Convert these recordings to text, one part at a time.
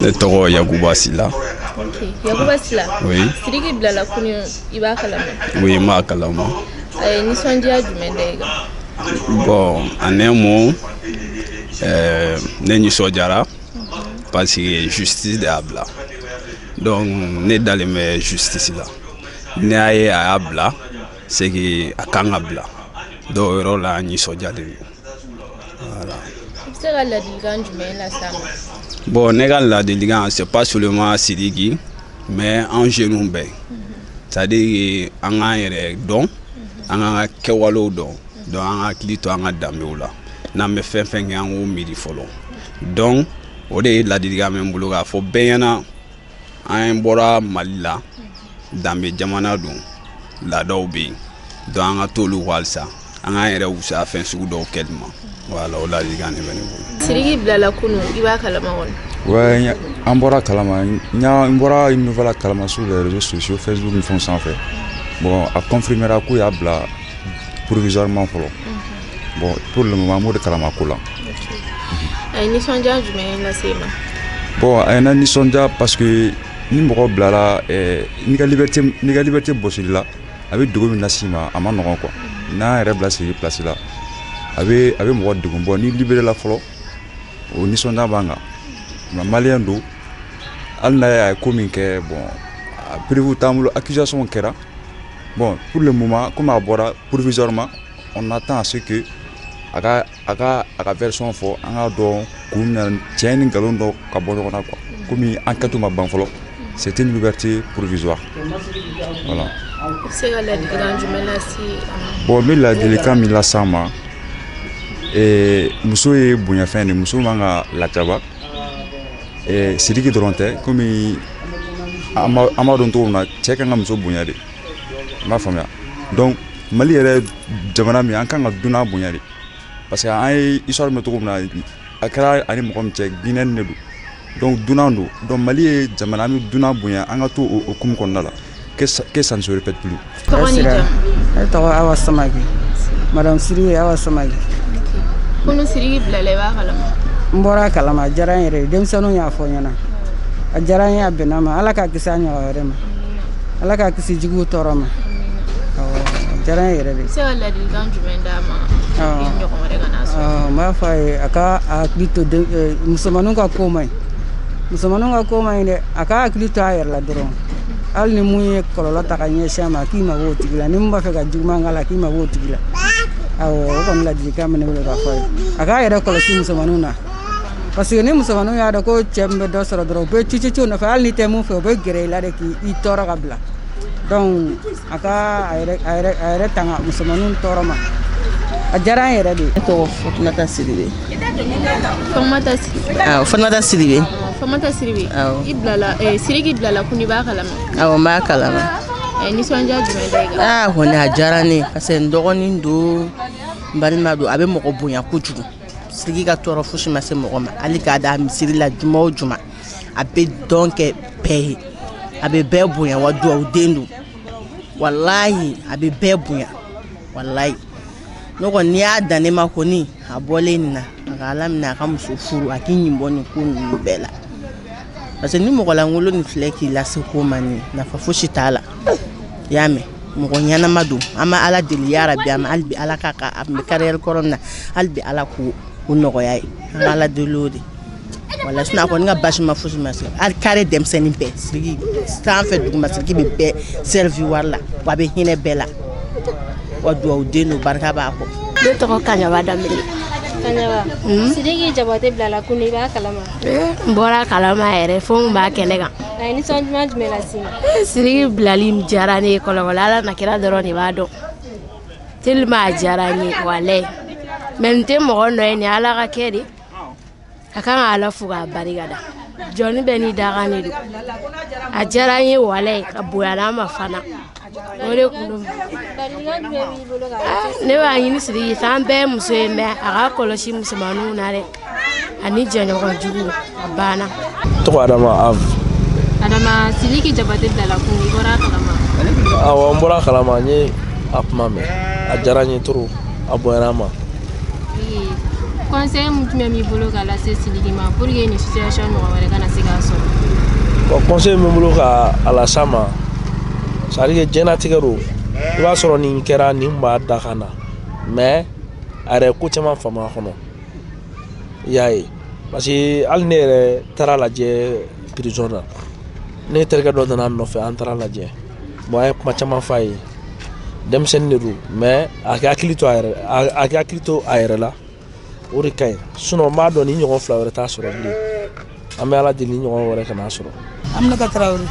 Ne tɔgɔ Yakuba Sila. Ok, Yakuba Sila. Oui. Sidiki bilala kunun, i b'a kalama? Oui, n b'a kalama. A ye nisɔndiya jumɛn da i kan? Bon, en un mot, ne nisɔndiyara parce que justice de y'a bila. Donc ne dalen bɛ justice la. Ne y'a ye a y'a bila, c'est que a kan ka bila. Donc o yɔrɔ la, n nisɔndiyalen don. Voilà. I bɛ se ka ladilikan jumɛn las'a ma? Bon, ne ka ladilikan, c'est pas seulement Sidiki, mais an jeunes bɛɛ. C'est-à-dire que an k'an yɛrɛ dɔn, an k'an ka kɛwalew dɔn. Donc an ka hakili to an ka danbew la. N'an bɛ fɛn fɛn kɛ, an k'o miiri fɔlɔ. Donc o de ye ladilikan bɛ n bolo k'a fɔ bɛɛ ɲɛna. An bɔra Mali la, danbe jamana don, laadaw bɛ yen. Donc an ka t'olu kɔ halisa. An k'an yɛrɛ wusaya fɛn sugu dɔw kɛli ma. Voilà, o ladilikan de bɛ ne bolo. Sidiki bilala kunun, i b'a kalama kɔni? Ouais, an bɔra kalama, n bɔra nouvelle kalama sur les réseaux sociaux, Facebook ni fɛnw sanfɛ. Bon, a confirmera k'u y'a bila provisoirement fɔlɔ. Bon, pour le moment, an b'o de kalama ko la. A ye nisɔndiya jumɛn lase i ma? Bon, a ye na nisɔndiya parce que ni mɔgɔ bilala, n'i ka liberté bɔsili la, a bɛ degun min las'i ma, a ma nɔgɔn quoi. N'an yɛrɛ bila Sidiki place la, a bɛ mɔgɔ degun. Bon, ni libéré la fɔlɔ, o nisɔndiya b'an kan. Mais malien don, hali n'a y'a ye ko min kɛ, bon, a preuve t'an bolo, accusation kɛra. Bon, pour le moment, comme a bɔra provisoirement, on attend à ce que a ka version fɔ, an k'a dɔn kun min na tiɲɛ ni nkalon dɔ ka bɔ ɲɔgɔn na quoi. Komi enquête ma ban fɔlɔ, c'est une liberté provisoire, voilà. I bɛ se ka ladilikan jumɛn lase a ma? Bon, n bɛ ladilikan min las'a ma, muso ye bonyafɛn de, muso man ka lajaba. Sidiki dɔrɔn tɛ, komi an b'a dɔn cogo min na, cɛ kan ka muso bonya de, i m'a faamuya? Donc Mali yɛrɛ jamana min, an kan ka dunan bonya de, parce que an ye histoire mɛn cogo min na, a kɛra ani mɔgɔ min cɛ, Guinée de don. Donc dunan don. Donc Mali ye jamana, an bɛ dunan bonya, an ka to o hukumu kɔnɔna la, que ça ne se répète plus. Tɔgɔ ni jamu? Ne tɔgɔ Awa Samake, madame Sidiki Awa Samake. Kunun Sidiki bilala, i b'a kalama? N bɔra a kalama, a diyara n yɛrɛ ye. Denmisɛnninw y'a fɔ n ɲɛna, a diyara n ye, a bɛnna ma. Ala k'a kisi a ɲɔgɔn wɛrɛ ma, Ala k'a kisi juguw tɔɔrɔ ma. Awɔ, a diyara n yɛrɛ de. I bɛ se ka ladilikan jumɛn d'a ma i ɲɔgɔn wɛrɛ kana sɔrɔ? N b'a fɔ a ye, a ka hakili to musomaninw ka ko man ɲi, musomaninw ka ko man ɲi dɛ. A ka hakili to a yɛrɛ la dɔrɔn. Hali ni mun ye kɔlɔlɔ ta ka ɲɛsin a ma, k'i mabɔ o tigi la. Ni mun b'a fɛ ka juguman k'a la, k'i mabɔ o tigi la. Awɔ, o kɔni ladilikan bɛ ne bolo k'a fɔ a ye, a k'a yɛrɛ kɔlɔsi musomaninw na, parce que ni musomaninw y'a dɔn ko cɛ min bɛ dɔ sɔrɔ dɔrɔn, u bɛ ci ci ci o nɔfɛ. Hali ni tɛ mun fɛ, u bɛ gɛrɛ i la de k'i tɔɔrɔ ka bila. Donc a ka a yɛrɛ tanga musomaninw tɔɔrɔ ma. A diyara an yɛrɛ de ye. Ne tɔgɔ Fatumata Sidibe. Famata Sidibe. Awɔ, Fatumata Sidibe. Famata Sidibe. Awɔ. I bilala, Sidiki bilala kunun, i b'a kalama? Awɔ, n b'a kalama. Nisɔndiya jumɛn da i kan? Aa kɔni, a diyara ne ye parce que n dɔgɔnin don, n balima don, a bɛ mɔgɔ bonya kojugu. Sidiki ka tɔɔrɔ fosi ma se mɔgɔ ma, hali k'a da misiri la juma o juma, a bɛ dɔn kɛ bɛɛ ye, a bɛ bɛɛ bonya, wa duwawuden don. Walahi, a bɛ bɛɛ bonya, walahi. Ne kɔni, n'i y'a dan ne ma kɔni, a bɔlen nin na, a ka Ala minɛ, a ka muso furu, a k'i ɲin bɔ nin ko ninnu bɛɛ la, parce que ni mɔgɔ lankolon nin filɛ k'i lase ko ma, nin nafa fosi t'a la. I y'a mɛn, mɔgɔ ɲɛnama don. An bɛ Ala deli yarabi, a ma hali bi, Ala k'a ka a tun bɛ carrière kɔrɔ min na, hali bi Ala k'o o nɔgɔya ye. An ka Ala deli o de wala. Sinon a kɔni ka basi ma fosi ma se hali carré denmisɛnnin bɛɛ. Sidiki sanfɛ duguma, Sidiki bɛ bɛɛ servi wari la, wa a bɛ hinɛ bɛɛ la, wa duwawuden don, barika b'a kɔ. Ne tɔgɔ Kaɲaba Danbele. Kaɲaba, Sidiki Jabate bilala kunun, i b'a kalama? N bɔra kalama yɛrɛ, fo n b'a kɛnɛ kan. A ye nisɔndiya jumɛn las'i ma? Sidiki bilali diyara ne ye kɔlɔkɔlɔ, Ala na kira dɔrɔn de b'a dɔn tellement a diyara n ye, walayi. Mais nin tɛ mɔgɔ nɔ ye, nin Ala ka kɛ de. A kan ka Ala fo k'a barika da. Jɔnni bɛɛ n'i dakan de don. A diyara n ye walayi, ka bonya n'a ma fana, o de kun don. Ladilikan jumɛn b'i bolo ka lase? Ne b'a ɲini Sidiki fɛ, an bɛɛ ye muso ye, mais a ka kɔlɔsi musomaninw na dɛ, ani jɛɲɔgɔn jugu. A banna. Tɔgɔ Adama Av. Adama, Sidiki Jabate bilala kunun, i bɔra a kalama? Awɔ, n bɔra a kalama, n ye a kuma mɛn, a diyara n ye trop, a bonyana n ma. Oui. Conseil mun jumɛn b'i bolo k'a lase Sidiki ma pour que nin situation ɲɔgɔn wɛrɛ kana se k'a sɔrɔ? Bon, conseil min bolo ka a las'a ma, c'est à dire que diɲɛlatigɛ don, i b'a sɔrɔ nin kɛra, nin b'a da ka na, mais a yɛrɛ ye ko caman faamu a kɔnɔ, i y'a ye, parce que hali ne yɛrɛ taara lajɛ prison na, ne terikɛ dɔ nana nɔfɛ, an taara lajɛ. Bon, an ye kuma caman f'a ye, denmisɛnnin de don, mais a k'i hakili to a yɛrɛ, a k'i hakili to a yɛrɛ la, o de ka ɲi. Sinon n b'a dɔn ni ɲɔgɔn fila wɛrɛ t'a sɔrɔ bilen. An bɛ Ala deli, ni ɲɔgɔn wɛrɛ kana sɔrɔ. Aminata Tarawele.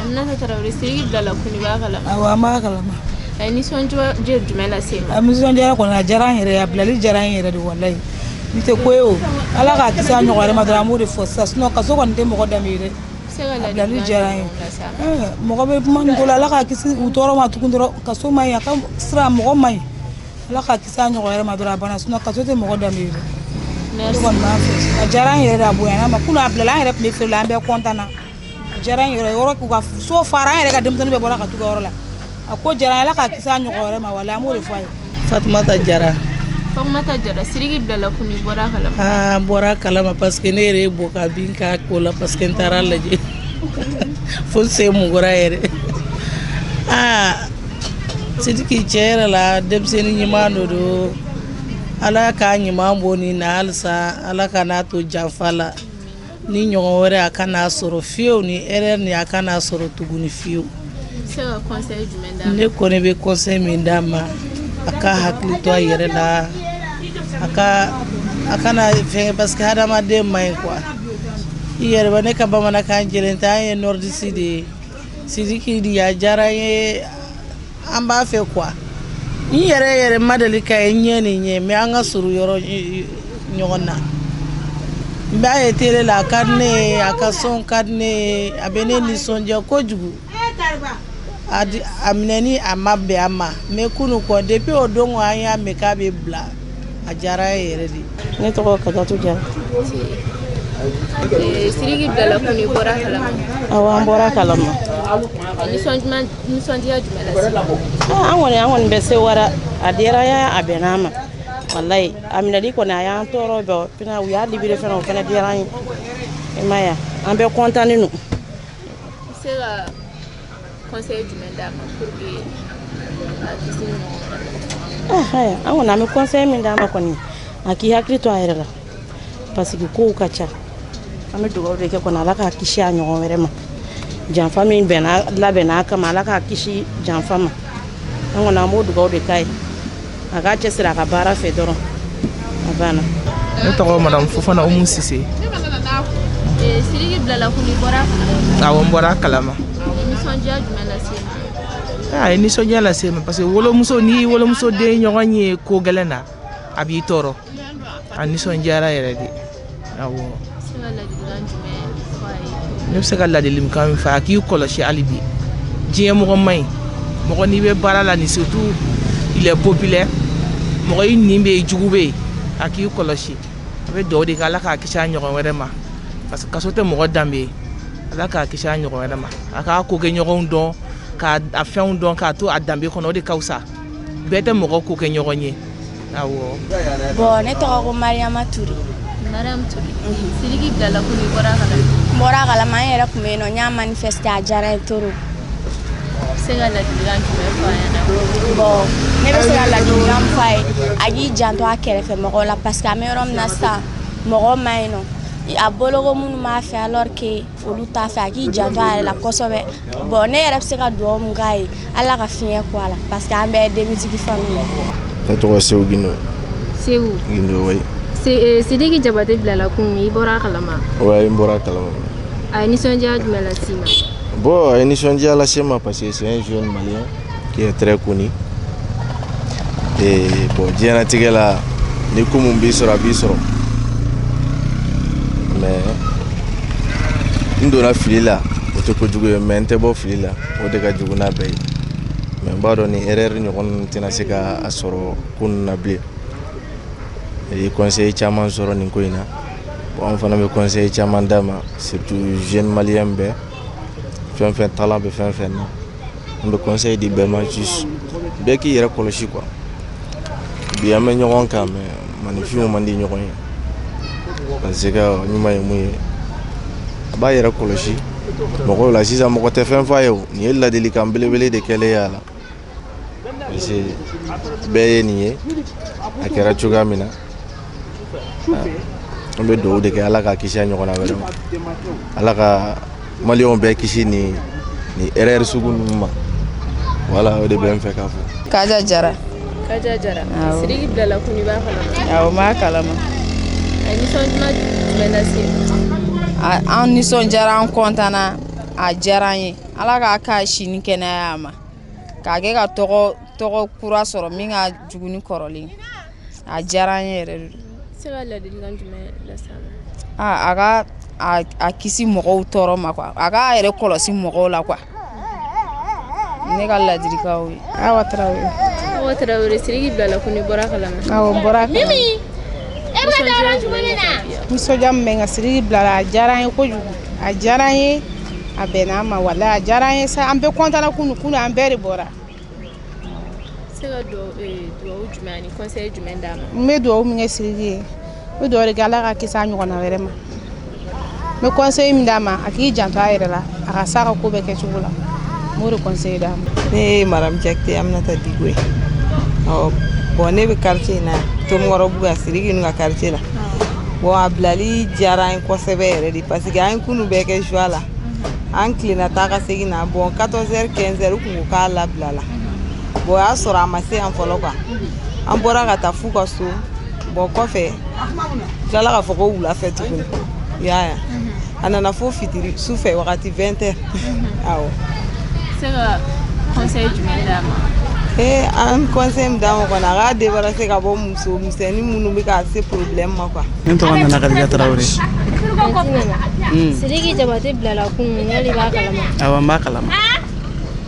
Aminata Tarawele, Sidiki bilala kun, i b'a kalama? Awɔ, an b'a kalama. A ye nisɔndiya jumɛn lase i ma? A nisɔndiyara kɔni, a diyara an yɛrɛ ye, a bilali diyara an yɛrɛ de, walayi. N tɛ ko ye o, Ala k'a kisi a ɲɔgɔn wɛrɛ ma dɔrɔn, an b'o de fɔ sisan. Sinon kaso kɔni tɛ mɔgɔ danbe ye dɛ. A bilali diyara an ye. Mɔgɔ bɛ kuma nin ko la, Ala k'a kisi u tɔɔrɔ ma tugun dɔrɔn. Kaso man ɲi, a ka sira mɔgɔ man ɲi. Ala k'a kisi a ɲɔgɔn wɛrɛ ma dɔrɔn, a banna. Sinon kaso tɛ mɔgɔ danbe ye dɛ. Merci. Kɔni b'a fɛ, a diyara an yɛrɛ de, a bonyana ma. Kunun a bilala, an yɛrɛ tun bɛ feere la, an bɛɛ content na. A diyara an yɛrɛ, yɔrɔ k'u ka so fara, an yɛrɛ ka denmisɛnnin bɛɛ bɔra ka t'u ka yɔrɔ la. A ko diyara an ye, Ala k'a kisi a ɲɔgɔn wɛrɛ ma, walayi, an b'o de fɔ a ye. Fatumata Jara. Fatumata Jara, Sidiki bilala kun, i bɔra a kalama? Aa, n bɔra a kalama parce que ne yɛrɛ ye bɔ ka bin k'a ko la, parce que n taara lajɛ fo n sen mugura yɛrɛ. Aa, Sidiki, tiɲɛ yɛrɛ la, denmisɛnnin ɲuman de don. Ala k'a ɲuman bɔ nin na halisa, Ala ka n'a to janfa la, ni ɲɔgɔn wɛrɛ a kana sɔrɔ fiyewu, ni erreur ni a kana sɔrɔ tuguni fiyewu. I bɛ se ka conseil jumɛn d'a ma? Ne kɔni bɛ conseil min d'a ma, a ka hakili to a yɛrɛ la, a ka a kana fɛn, parce que hadamaden man ɲi quoi. I yɛrɛ bɛ ne ka bamanankan jɛlen tɛ, an ye nordiste de ye. Sidiki di, a diyara n ye, an b'a fɛ quoi. N yɛrɛ yɛrɛ ma deli ka ye ɲɛ ni ɲɛ, mais an ka surun yɔrɔ ɲɔgɔn na. N b'a ye télé la, a ka di ne ye, a ka son ka di ne ye, a bɛ ne nisɔndiya kojugu. A di a minɛni a ma bɛn a ma, mais kunu kɔ, depuis o don an y'a mɛn k'a bɛ bila, a diyara n ye yɛrɛ de. Ne tɔgɔ Kajatu Jara. Sidiki bilala kun, i bɔra a kalama? Awɔ, an bɔra a kalama. Nisɔndiya jumɛn lase? An kɔni bɛ se wara, a diyara an ye, a bɛnna an ma. Walayi, a minɛli kɔni a y'an tɔɔrɔ bɔ fana, u y'a libéré fana, o fana diyara an ye. I m'a ye, an bɛɛ content don. I bɛ se ka conseil jumɛn d'a ma pour que a kisi ɲɔgɔn wɛrɛ ma? An kɔni, an bɛ conseil min d'a ma kɔni, a k'i hakili to a yɛrɛ la, parce que kow ka ca. An bɛ dugawu de kɛ kɔni, Ala k'a kisi a ɲɔgɔn wɛrɛ ma. Janfa min bɛnna labɛnna a kama, Ala k'a kisi janfa ma. An kɔni, an b'o dugawu de k'a ye. A k'a cɛsiri a ka baara fɛ dɔrɔn, a banna. Ne tɔgɔ madame Fofana Umu Sise. Sidiki bilala kun, i bɔra a kalama? Awɔ, n bɔra a kalama. Nisɔndiya jumɛn lase i ma? A ye nisɔndiya lase n ma, parce que wolomuso, n'i wolomuso den ɲɔgɔn ye ko gɛlɛn na, a b'i tɔɔrɔ. A nisɔndiyara yɛrɛ de, awɔ. I bɛ se ka ladilikan jumɛn fɔ a ye? Ne bɛ se ka ladilikan min fɔ, a k'i kɔlɔsi hali bi. Diɲɛ mɔgɔ man ɲi, mɔgɔ n'i bɛ baara la ni, surtout il est populaire, mɔgɔ i nin bɛ yen, jugu bɛ yen, a k'i kɔlɔsi. A bɛ dugawu de kɛ, Ala k'a kisi a ɲɔgɔn wɛrɛ ma, parce que kaso tɛ mɔgɔ danbe ye. Ala k'a kisi a ɲɔgɔn wɛrɛ ma. A k'a ko kɛ ɲɔgɔnw dɔn, k'a a fɛnw dɔn, k'a to a danbe kɔnɔ, o de ka fisa. Bɛɛ tɛ mɔgɔ ko kɛ ɲɔgɔn ye, awɔ. Bon, ne tɔgɔ ko Mariama Touré. Mariam Touré, Sidiki bilala kun, i bɔra a kalama? N bɔra a kalama, an yɛrɛ tun bɛ yen nɔ, n y'a manifester, a diyara n ye trop. I bɛ se ka ladilikan jumɛn fɔ a ɲɛna? Bon, ne bɛ se ka ladilikan min fɔ a ye, a k'i janto a kɛrɛfɛ mɔgɔw la, parce que an bɛ yɔrɔ min na sisan, mɔgɔ ma ɲi nɔ. A boloko minnu b'a fɛ, alors que olu t'a fɛ, a k'i janto a yɛrɛ la kosɛbɛ. Bon, ne yɛrɛ bɛ se ka dugawu min k'a ye, Ala ka fiɲɛ kɔ a la, parce que an bɛɛ ye denmisɛnnin famille ye. Ne tɔgɔ Seku Gindo. Seku. Gindo, oui. Sidiki Jabate bilala kun, i bɔra a kalama? Ouais, n bɔra a kalama. A ye nisɔndiya jumɛn lase i ma? Bon, a ye nisɔndiya lase n ma parce que c'est un jeune malien qui est très connu. Et bon, diɲɛlatigɛ la, ni ko mun b'i sɔrɔ, a b'i sɔrɔ. Mais n donna fili la, o tɛ kojugu ye, mais n tɛ bɔ fili la, o de ka jugu n'a bɛɛ ye. Mais n b'a dɔn ni erreur ɲɔgɔn ninnu tɛna se ka a sɔrɔ ko ninnu na bilen. I ye conseil caman sɔrɔ nin ko in na. Bon, an fana bɛ conseil caman d'a ma, surtout jeune malien bɛɛ, fɛn fɛn talent bɛ fɛn fɛn na, an bɛ conseil di bɛɛ ma, juste bɛɛ k'i yɛrɛ kɔlɔsi quoi. Bi an bɛ ɲɔgɔn kan, mais Maninfinw man di ɲɔgɔn ye. Parce que ɲuman ye mun ye, a b'a yɛrɛ kɔlɔsi mɔgɔw la. Sisan mɔgɔ tɛ fɛn f'a ye. O nin ye ladilikan belebele de kɛlen ye a la, parce que bɛɛ ye nin ye a kɛra cogoya min na. An bɛ dugawu de kɛ, Ala k'a kisi a ɲɔgɔnna wɛrɛ ma, Ala ka Maliyɛnw bɛɛ kisi nin erreur sugu ninnu ma. Voilà, o de bɛ n fɛ k'a fɔ. Kaja Jara. Kaja Jara. Awɔ. Sidiki bilala kun, i b'a kalama? Awɔ, n b'a kalama. A ye nisɔndiya jumɛn lase? An nisɔndiyara, an kɔntanna, a diyara an ye. Ala k'a k'a si ni kɛnɛya a ma, k'a kɛ ka tɔgɔ kura sɔrɔ min ka jugu ni kɔrɔlen. A diyara an ye yɛrɛ de. Se ka ladilikan jumɛn lase a ma? A ka a kisi mɔgɔw tɔɔrɔ ma quoi, a k'a yɛrɛ kɔlɔsi mɔgɔw la quoi. Ne ka ladilikanw ye. Awa Tarawele. Awa Tarawele, Sidiki bilala kun, i bɔra kalama? Awɔ, n bɔra kalama. Nisɔndiya jumɛn b'i kan bi? Nisɔndiya min bɛ n kan, Sidiki bilala, a diyara n ye kojugu, a diyara n ye, a bɛnna an ma. Walahi, a diyara n ye sa, an bɛɛ kɔntana kunu kunu, an bɛɛ de bɔra. Se ka dugawu jumɛn ani conseil jumɛn d'a ma? N bɛ dugawu min kɛ Sidiki ye, n bɛ dugawu de kɛ, Ala ka kisi a ɲɔgɔnna wɛrɛ ma. N bɛ conseil min d'a ma, a k'i janto a yɛrɛ la, a ka s'a ka ko bɛɛ kɛcogo la. N b'o de conseil d'a ma. Ne ye Madame Jakite Aminata Digo ye. Ɔ bon, ne bɛ quartier in na, Tomikɔrɔbugu, Sidiki ninnu ka quartier la. Bon, a bilali diyara an ye kosɛbɛ yɛrɛ de, parce que an ye kunu bɛɛ kɛ joie la, an tilenna taa ka segin na. Bon, 14 heures, 15 heures, u kun ko k'a labila la. Bon, o y'a sɔrɔ a ma se yan fɔlɔ quoi. An bɔra ka taa f'u ka so. Bon, kɔfɛ tilala k'a fɔ ko wula fɛ tuguni, i y'a ye, a nana fo fitiri su fɛ wagati, 20 heures, awɔ. Se ka conseil jumɛn d'a ma? Ee, an conseil min d'a ma kɔni, a k'a débarrasser ka bɔ muso misɛnnin minnu bɛ k'a se problème ma quoi. Ne tɔgɔ Nana Kadija Tarawele. Sidiki Jabate bilala kun, yali b'a kalama? Awɔ, n b'a kalama.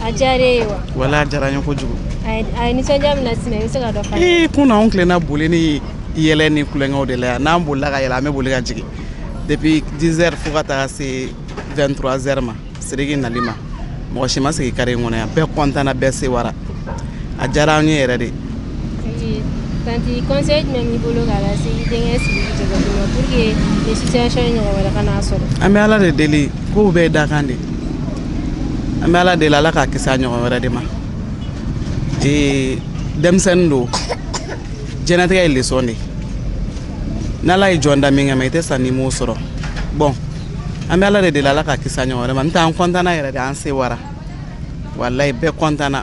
A diyara e ye wa? Wala, a diyara n ye kojugu. A ye nisɔndiya min lase ma, i bɛ se ka dɔ f'a ye? Ee, kun na anw tilenna boli ni yɛlɛ ni kulonkɛw de la yan. N'an bolila ka yɛlɛ, an bɛ boli ka jigin depuis 10 heures fo ka taga se 23 heures ma. Sidiki nali ma, mɔgɔ si ma sigi carré in kɔnɔ yan. Bɛɛ kɔntanna, bɛɛ sewara, a diyara an ye yɛrɛ de. Tantie, conseil jumɛn b'i bolo k'a lase i denkɛ Sidiki Jabate ma pour que nin situation in ɲɔgɔn wɛrɛ kana sɔrɔ? An bɛ Ala de deli, kow bɛɛ ye dakan de. An bɛ Ala deli, Ala k'a kisi a ɲɔgɔn wɛrɛ de ma. Ee, denmisɛnnin don, diɲɛlatigɛ ye leçon de. N'Ala ye jɔn da min kama, i tɛ sa n'i m'o sɔrɔ. Bon, an bɛ Ala de deli, Ala k'a kisi a ɲɔgɔn wɛrɛ ma. N tɛ, an kɔntanna yɛrɛ de, an sewara, walayi, bɛɛ kɔntanna.